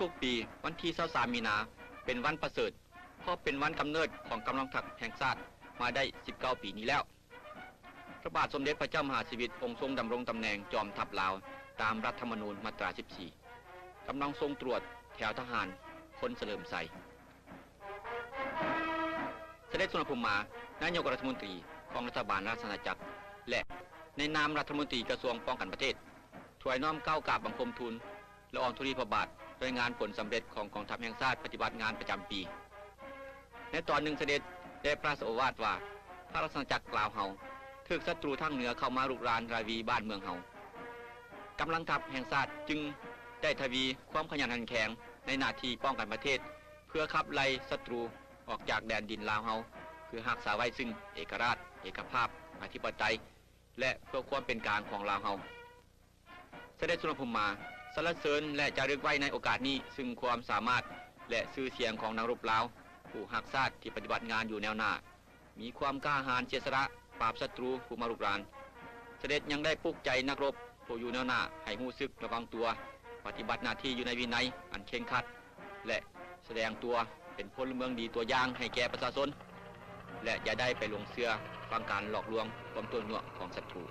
ທຸກໆປີ ວັນທີຊາວສາມມີນາ ເປັນວັນປະເສີດ ເພາະເປັນວັນກຳເນີດຂອງກຳລັງທັບແຫ່ງຊາດມາໄດ້ສິບເກົ້າປີນີ້ແລ້ວ. ພະບາດສົມເດັດພະເຈົ້າມະຫາຊີວິດ ອົງຊົງດຳລົງຕຳແໜ່ງຈອມທັບລາວ ຕາມລັດທຳມະນູນມາດຕາສິບສີ່ ກຳລັງຊົງຕຣວດແຖວທະຫານພົນສະເຫຼີມໄຊ. ສະເດັດສຸວັນນະພູມມາ ນາຍົກລັດຖະມົນຕີຂອງລັດຖະບານລາຊະອານາຈັກ ແລະ ໃນນາມລັດຖະມົນຕີກະຊວງປ້ອງກັນປະເທດ ຖວາຍນ້ອມກ້າວກາບບັງຄົມທູນ ລະອອງທຸລີພະບາດ ລາຍງານຜົນສຳເລັດຂອງກອງທັບແຫ່ງຊາດປະຕິບັດງານປະຈຳປີ. ໃນຕອນໜຶ່ງສະເດັດໄດ້ພະລາຊະໂອວາດວ່າ ພະລາຊະອານາຈັກລາວເຮົາ ຖືກສັດຕູທາງເໜືອເຂົ້າມາລຸກລານລາວີບ້ານເມືອງເຮົາ. ກຳລັງທັບແຫ່ງຊາດຈຶ່ງໄດ້ທະວີຄວາມຂະຫຍັນຂັນແຂງໃນໜ້າທີ່ປ້ອງກັນປະເທດ ເພື່ອຂັບໄລ່ສັດຕູອອກຈາກແດນດິນລາວເຮົາ ເພື່ອຮັກສາໄວ້ຊຶ່ງເອກະລາດ, ເອກະພາບ, ອະທິປະໄຕ ແລະ ເພື່ອຄວາມເປັນກາງຂອງລາວເຮົາ. ສະເດັດສຸວັນນະພູມມາ ສັນລະເສີນ ແລະ ຈາລຶກໄວ້ໃນໂອກາດນີ້ ຊຶ່ງຄວາມສາມາດ ແລະ ຊື່ສຽງຂອງນັກລົບລາວ ຜູ້ຮັກຊາດທີ່ປະຕິບັດງານຢູ່ແນວໜ້າ ມີຄວາມກ້າຫານເສຍສະຫຼະປາບສັດຕູຜູ້ມາລຸກລານ. ສະເດັດຍັງໄດ້ປຸກໃຈນັກລົບຜູ້ຢູ່ແນວໜ້າໃຫ້ຮູ້ສຶກລະວັງຕົວ, ປະຕິບັດໜ້າທີ່ຢູ່ໃນວິໄນອັນເຄັ່ງຄັດ ແລະ ສະແດງຕົວເປັນພົນລະເມືອງດີຕົວຢ່າງໃຫ້ແກ່ປະຊາຊົນ ແລະ ຢ່າໄດ້ໄປຫຼົງເຊື່ອຟັງການຫຼອກລວງຄວາມຕົວະຍົວະຂອງສັດຕູ.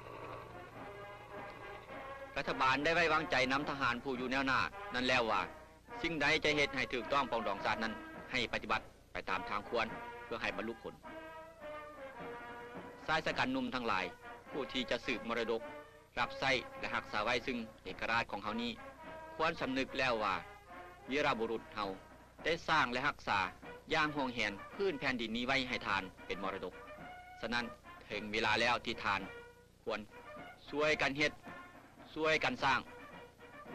ລັດຖະບານໄດ້ໄວ້ວາງໃຈນຳທະຫານຜູ້ຢູ່ແນວໜ້ານັ້ນແລ້ວວ່າ ສິ່ງໃດຈະເຮັດໃຫ້ຖືກຕ້ອງປອງດອງຊາດນັ້ນ ໃຫ້ປະຕິບັດໄປຕາມທາງຄວນ ເພື່ອໃຫ້ບັນລຸຜົນ. ຊາຍຊະກັນໜຸ່ມທັງຫຼາຍ ຜູ້ທີ່ຈະສືບມໍລະດົກ ຮັບໃຊ້ ແລະ ຮັກສາໄວ້ຊຶ່ງເອກະລາດຂອງເຮົານີ້ ຄວນສຳນຶກແລ້ວວ່າ ວີລະບຸລຸດເຮົາໄດ້ສ້າງ ແລະ ຮັກສາຢ່າງຫວງແຫນພື້ນແຜ່ນດິນນີ້ໄວ້ໃຫ້ທ່ານເປັນມໍລະດົກ. ສະນັ້ນ ເຖິງເວລາແລ້ວທີ່ທ່ານຄວນຊ່ວຍກັນເຮັດ, ຊ່ວຍກັນສ້າງ,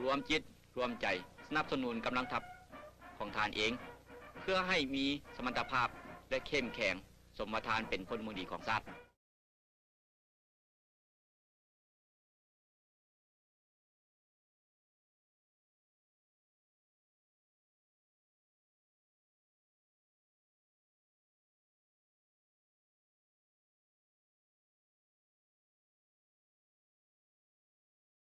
ລວມຈິດ ລວມໃຈສະໜັບສະໜູນກຳລັງທັບຂອງທ່ານເອງ ເພື່ອໃຫ້ມີສະມັນຕະພາບ ແລະ ເຂັ້ມແຂງ ສົມວ່າທ່ານເປັນພົນລະເມືອງດີຂອງຊາດ.